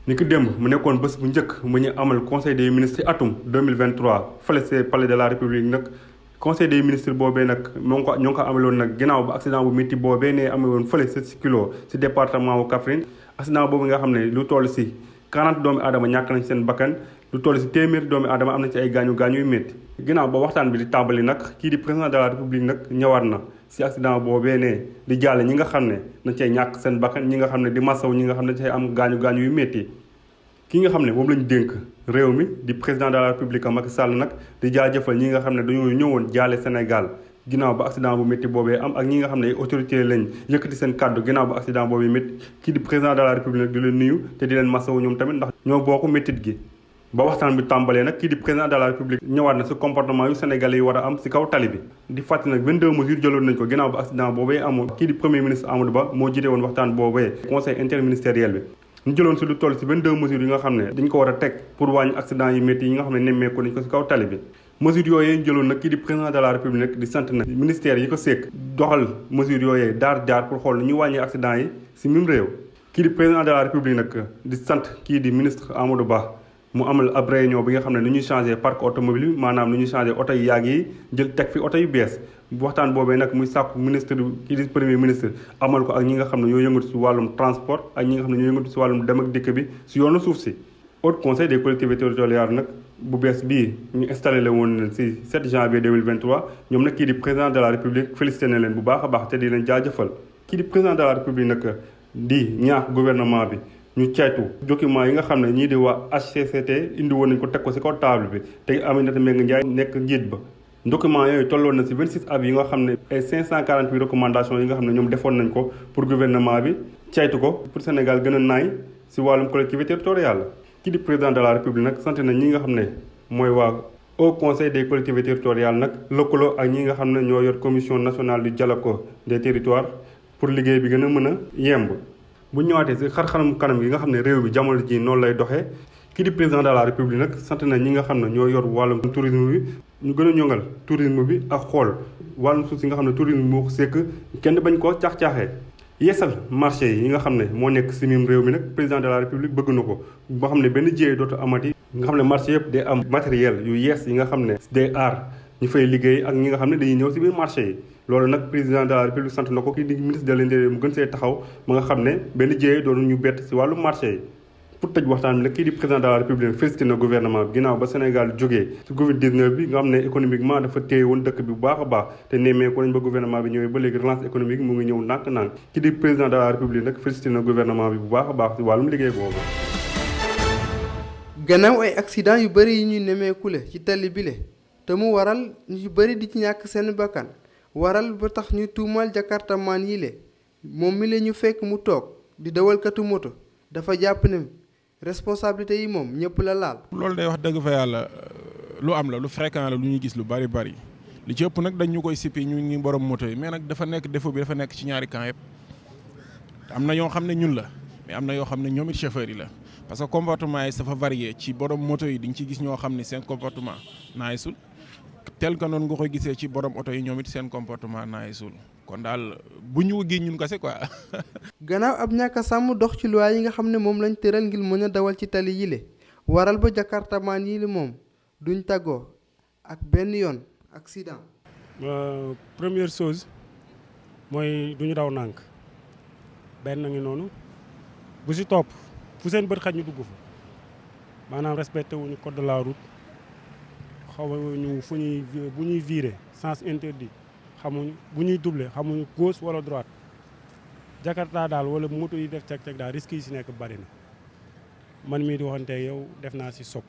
ni ki démb mu nekkoon bés bu njëkk mu ñu amal conseil des ministres ci atum 2023 fële ci palais de la république nag conseil des ministres boobee nag ñoo ngi ko amaloon nag ginnaaw ba accident bu métti boobee ne amewoon fële ci kilo ci département wu Kaffrine accident boobu nga xam ne lu toll ci 40 doomi aadama ñàkk nañ seen bakkan lu toll ci téeméeri doomi aadama am na ci ay gaañu yu métti ginnaaw ba waxtaan bi di tàmbali nag kii di président de la république nag ñëwaat na ci accident boobee ne di jàll ñi nga xam ne nañ cay ñàkk seen bakkan ñi nga xam ne di masaw ñi nga xam ne cay am gaañu yu métti ki nga xam ne moom lañu dénk réew mi di président de la république Macky Sall nag di jaajëfal ñi nga xam ne dañoo ñëwoon jaale Sénégal ginnaaw ba accident bu métti boobee am ak ñi nga xam ne autorité lañ yëkkati seen kàddu ginnaaw ba accident boobee métti kii di président de la république nag di leen nuyu te di leen masawu ñoom tamit ndax ñoo bokk méttit gi ba waxtaan bi tàmbalee nag kii di président de la république ñëwaat na ci comportement yu sénégalais yi war a am ci kaw tali bi di fàttali nag 22 mesures jëloon nañ ko ginnaaw ba accident boobee amoon kii di premier ministre Amadou Ba moo jiite woon waxtaan boobee conseil interministériel bi ñu jëloon ci lu toll ci 22 mesures yi nga xam ne dañ ko war a teg pour wàññi accident yi métti yi nga xam ne nemmeeku nañ ko ci kaw tali bi mesures yooyee ñu jëloon nag kii di président de la république nag di sant na ministère yi ko sékk doxal mesures yooyee daar pour xool ni ñu wàññi accident yi ci mim réew kii di président de la république nag di sant kii di ministre Amadou Ba mu amal ab réunion bi nga xam ne nu ñuy changé parc automobile bi maanaam nu ñuy changé oto yu yàgg yi jël teg fi oto yu bees waxtaan boobee nag muy sàkku ministre kii di premier ministre amal ko ak ñi nga xam ne ñoo yëngatu ci wàllum transport ak ñi nga xam ne ñoo yëngatu ci wàllum dem ak dikk bi ci yoonu suuf si haut conseil des collectivités territoriales nag bu bees bii ñu installé la woon leen ci 7 janvier 2023 ñoom nag kii di président de la république félicité na leen bu baax a baax te di leen jaajëfal kii di président de la république nag di ñaax gouvernement bi ñu ceytu document yi nga xam ne ñii di waa HCCT indi woon nañ ko teg ko ci kaw table bi te Aminata Mbengue Ndiaye nekk njiit ba document yooyu tolloon na ci 26 avis yi nga xam ne ay 548 recommandations yi nga xam ne ñoom defoon nañ ko pour gouvernement bi ceytu ko pour Sénégal gën a naay ci wàllum collectivité territoriale kii di président de la république nag sant na ñi nga xam ne mooy waa au conseil des collectivités territoriales nag lëkkaloo ak ñi nga xam ne ñoo yor commission nationale du dialogue des territoires pour liggéey bi gën a mën a yemb bu ñëwaatee ci xar-xaram kanam gi nga xam ne réew bi jamono ji noonu lay doxee kii di président de la république nag sant na ñi nga xam ne ñoo yor wàllum tourisme bi ñu gën a ñoŋal tourisme bi ak xool wàllum suuf si nga xam ne tourisme moo ko sekk kenn bañ koo caax-caaxee yeesal marché yi nga xam ne moo nekk ci mim réew mi nag président de la république bëgg na ko boo xam ne benn jéey dootu amati nga xam ne marché yëpp day am matériel yu yees yi nga xam ne day aar ñu fay liggéey ak ñi nga xam ne dañuy ñëw ci biir marché yi loolu nag président de la république sant na ko kii di ministre de l'intérieur mu gën see taxaw ma nga xam ne benn jéey doonu ñu bett ci wàllu marché yi pour tëj waxtaan bi nag kii di président de la république félicité na gouvernement bi ginnaaw ba Sénégal jógee ci Covid-19 bi nga xam ne économiquement dafa téye woon dëkk bi bu baax a baax te nemmee ko nañ ba gouvernement bi ñëwee ba léegi relance économique mu ngi ñëw ndànk-ndànk kii di président de la république nag félicité na gouvernement bi bu baax a baax ci wàllum liggéey boobu. gannaaw ay accident yu bëri yi ñuy nemmeekule ci tali bile te mu waral ñu bëri di ci ñàkk seen bakkan waral ba tax ñu tuumal jakartamaan yi le moom mi la ñu fekk mu toog di dawalkatu moto dafa jàpp ne responsabilité yi moom ñëpp la laal. loolu day wax dëgg fa yàlla lu am la lu fréquent la lu ñuy gis lu bari li ci ëpp nag dañ ñu koy sippi ñu ngi borom moto yi mais nag dafa nekk défaut bi dafa nekk ci ñaari camp yëpp am na yoo xam ne ñun la mais am na yoo xam ne ñoom it chauffeur yi la parce que comportement yi dafa varié ci borom moto yi di nga ci gis ñoo xam ne seen comportement naayisul tel que noonu nga koy gisee ci borom oto yi ñoom it seen comportement naayisul kon daal bu ñu wëggee ñun kese quoi. gannaaw ab ñàkk a sàmm dox ci loi yi nga xam ne moom lañ tëral ngir mën a dawal ci tali yile waral ba jakartamaan yi li moom duñ tàggoo ak benn yoon accident. Première chose mooy duñu daw nànk benn ngi noonu bu si topp fu seen bët xaj ñu dugg fa maanaam respecté wuñu code de la route xamuñu fu ñuy bu ñuy virer sens interdit xamuñu bu ñuy doubler xamuñu gauche wala droite Jakarta daal wala moto yi def cek-cek daal risque yi si nekk bari na man mii di waxante yow def naa si soog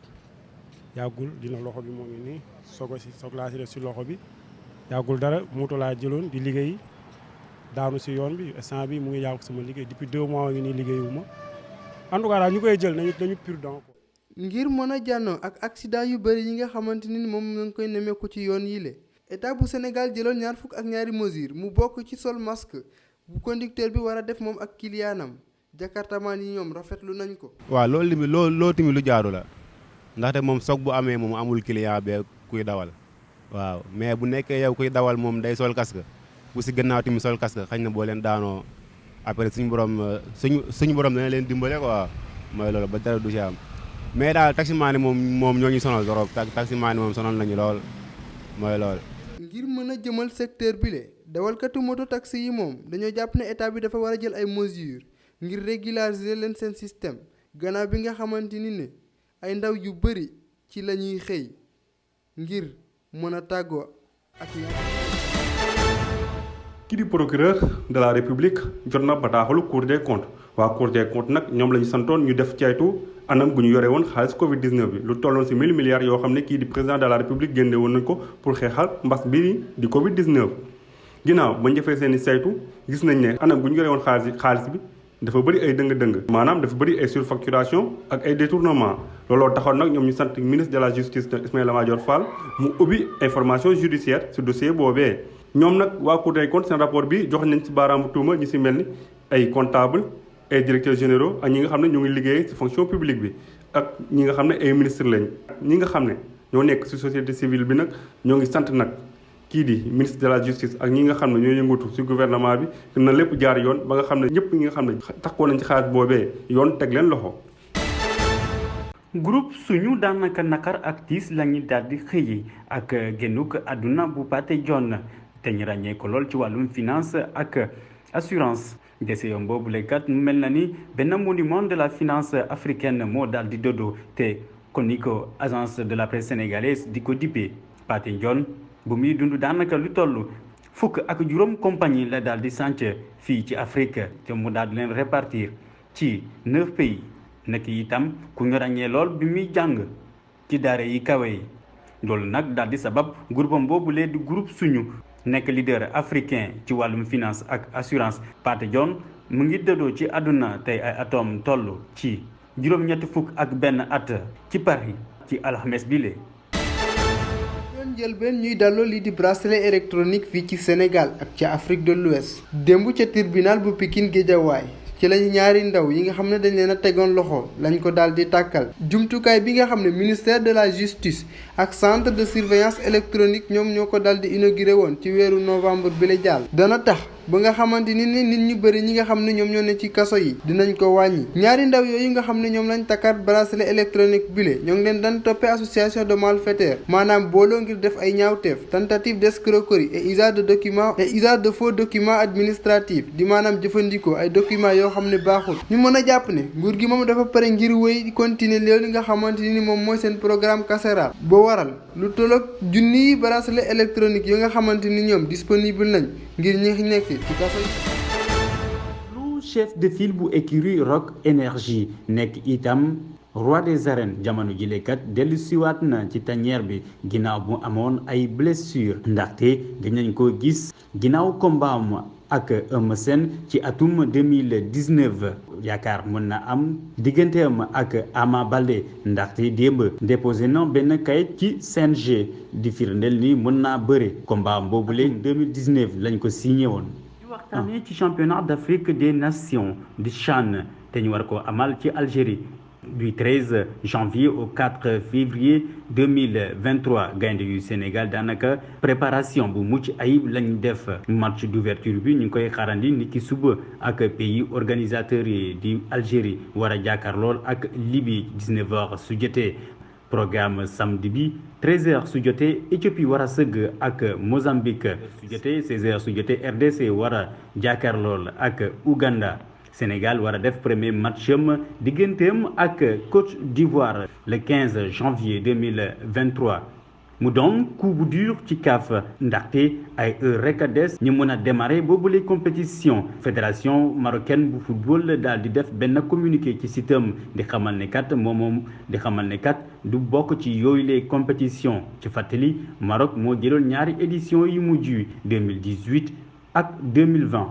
yàggul dina loxo bi moo ngi nii soog laa si def si loxo bi yàggul dara moto laa jëloon di liggéey daanu si yoon bi instant bi mu ngi yàqu sama liggéey depuis 2 mois ngi nii liggéeyuma en tout cas daal ñu koy jël nañu prudent ko ngir mën a jànnoo ak accident yu bëri yi nga xamante ni moom nga koy nemmeeku ci yoon yi le état bu Sénégal jëloon 22 mesures mu bokk ci sol masque bu conducteur bi war a def moom ak kiliyaanam jakartamaan yi ñoom rafetlu nañ ko. waaw loolu tamit lu jaaru la ndaxte moom soog bu amee moom amul client bee kuy dawal waaw mais bu nekkee yow kuy dawal moom day sol casque bu si gannaaw tamit sol casque xañ na boo leen daanoo après suñu borom dana leen dimbale quoi mooy loolu ba dara du ci am mais daal taximaan yi moom ñoo ñu sonal trop taximaan yi moom sonal nañu lool mooy loolu. ngir mën a jëmal secteur bile dawalkatu moto taxi yi moom dañoo jàpp ne état bi dafa war a jël ay mesures ngir régulariser leen seen système gannaaw bi nga xamante ni ne ay ndaw yu bëri ci la ñuy xëy ngir mën a tàggoo ak kii di procureur de la république jot na bataaxalu cour des comptes waa cour des comptes nag ñoom la ñu santoon ñu def caytu anam gu ñu yore woon xaalis Covid 19 bi lu tolloon ci 1000 milliards yoo xam ne kii di président de la république génne woon nañ ko pour xeexal mbas bi di Covid 19. ginnaaw ba ñu defee seen i saytu gis nañ ne anam gu ñu yore woon xaalis bi dafa bëri ay dëng-dëng maanaam dafa bëri ay surfacturation ak ay détournement looloo taxoon nag ñoom ñu sant ministre de la justice Ismaïla Madior Fall mu ubbi information judiciaire ci dossier boobee. ñoom nag waa Cour des comptes seen rapport bi jox nañ ci baaraamu tuuma ñi ci mel ni ay comptable ay directeurs généraux ak ñi nga xam ne ñoo ngi liggéey ci fonction publique bi ak ñi nga xam ne ay ministre lañ ñi nga xam ne ñoo nekk ci société civile bi nag ñoo ngi sant nag kii di ministre de la justice ak ñi nga xam ne ñoo yëngatu ci gouvernement bi na lépp jaar yoon ba nga xam ne ñëpp ñi nga xam ne taxaw nañ ci xaalis boobee yoon teg leen loxo. groupe suñu daanaka nakar ak tiis lañuy daal di xëyi ak génnuk àdduna bu Pathé Dione te ñu ràññee ko lool ci wàllum finance ak assurance décision boobu kat mu mel na ni benn monument de la finance africaine moo daal di dodo te kon ni ko agence de la presse sénégalaise di ko dippee Pathé Dione bu muy dund daanaka lu toll fukk ak juróom compagnie la daal di sànc fii ci Afrique te mu daal di leen répartir ci 9 pays nekk itam ku ñu ràññee lool bi muy jàng ci daara yi kawe yi loolu nag daal di sabab groupam boobu lee di groupe suñu nekk leader africain ci wàllum finance ak assurance. Pathé Dione mu ngi dëddoo ci àdduna tey ay atom toll ci juróom-ñetti fukk ak benn at ci Paris ci alxames bi lee doon jël benn ñuy dalloo lii di bracelet électronique fii ci Sénégal ak ca Afrique de l'Ouest démb ca tribunal bu Pikine Guédiawaye ci lañu ñaari ndaw yi nga xam ne dañ leen a tegoon loxo lañ ko daal di tàkkal jumtukaay bi nga xam ne ministère de la justice ak centre de surveillance électronique ñoom ñoo ko daal di inauguré woon ci weeru novembre bi la jàll dana tax ba nga xamante ni nit ñu bëri ñi nga xam ne ñoom ñoo ne ci kaso yi dinañ ko wàññi ñaari ndaw yooyu nga xam ne ñoom lañ takkaat bracelet électronique bile ñoo ngi leen daan toppee association de malfaiteurs maanaam booloo ngir def ay ñaawteef tentative d'escroquerie et usage de documents et usage de faux documents administratifs di maanaam jëfandikoo ay documents yoo xam ne baaxul ñu mën a jàpp ne nguur gi moom dafa pare ngir wéy di continuer loolu nga xamante ni moom mooy seen programme carcéral boo waral lu tolloog junniy bracelet électronique yi nga xamante ni ñoom disponible nañ ngir ñi nekk ci kaso yi. lu chef de file bu écurie Rock Énergie nekk itam roi des arènes jamono jilekat dellu siwaat na ci tanière bi ginnaaw bu amoon ay blessure ndaxte gëj nañ ko gis ginnaaw combat am ak Eumeu Sène ci atum 2019 yaakaar mën na am digganteem ak Ama Baldé ndaxte démb déposé na benn kayit ci CNG di firndeel ni mën naa bëre combat am boobule 2019 lañ ko signé woon. di waxtaanee ci championnat d'Afrique des nations di CHAN te ñu war ko amal ci Algérie du 13 janvier au 4 février 2023 gaynde yu Sénégal daanaka préparation bu mucc ayib lañ def match d'ouverture bi ñu ngi koy xaarandi ni ki suba ak pays organisateurs yi di Algérie war a jàkkaarlool ak Libye 19h su jotee programme samedi bi 13h su jotee Éthiopie war a sëgg ak Mozambique su jotee 16h su jotee RDC war a jàkkaarlool ak Ouganda. Sénégal war a def premier matcham digganteem ak Côte d'Ivoire le 15 janvier 2023 mu doon coup bu dur ci CAF ndaxte ay heure rek a des ñu mën a démarrer boobule compétition fédération marocaine bu football daal di def benn communiqué ci sitam di xamal ne kat moom di xamal ne kat du bokk ci yooyu les compétitions ci fàttali Maroc moo jëloon ñaari édition yi mujj 2018 ak 2020.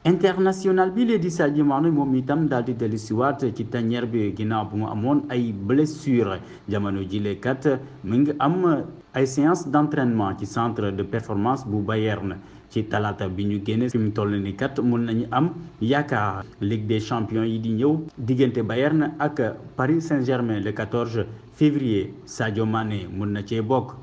international bi lee di Sadio Mané moom itam daal di dellu siwaat ci tanière bi ginnaaw bu mu amoon ay blessure jamono jile kat mu ngi am ay séance d'entraînement ci centre de performance bu Bayern ci talaata bi ñu génne fi mu toll ni kat mun nañu am yaakaar Ligue des champions yi di ñëw diggante Bayern ak Paris Saint-Germain le 14 février Sadio Mané mun na cee bokk.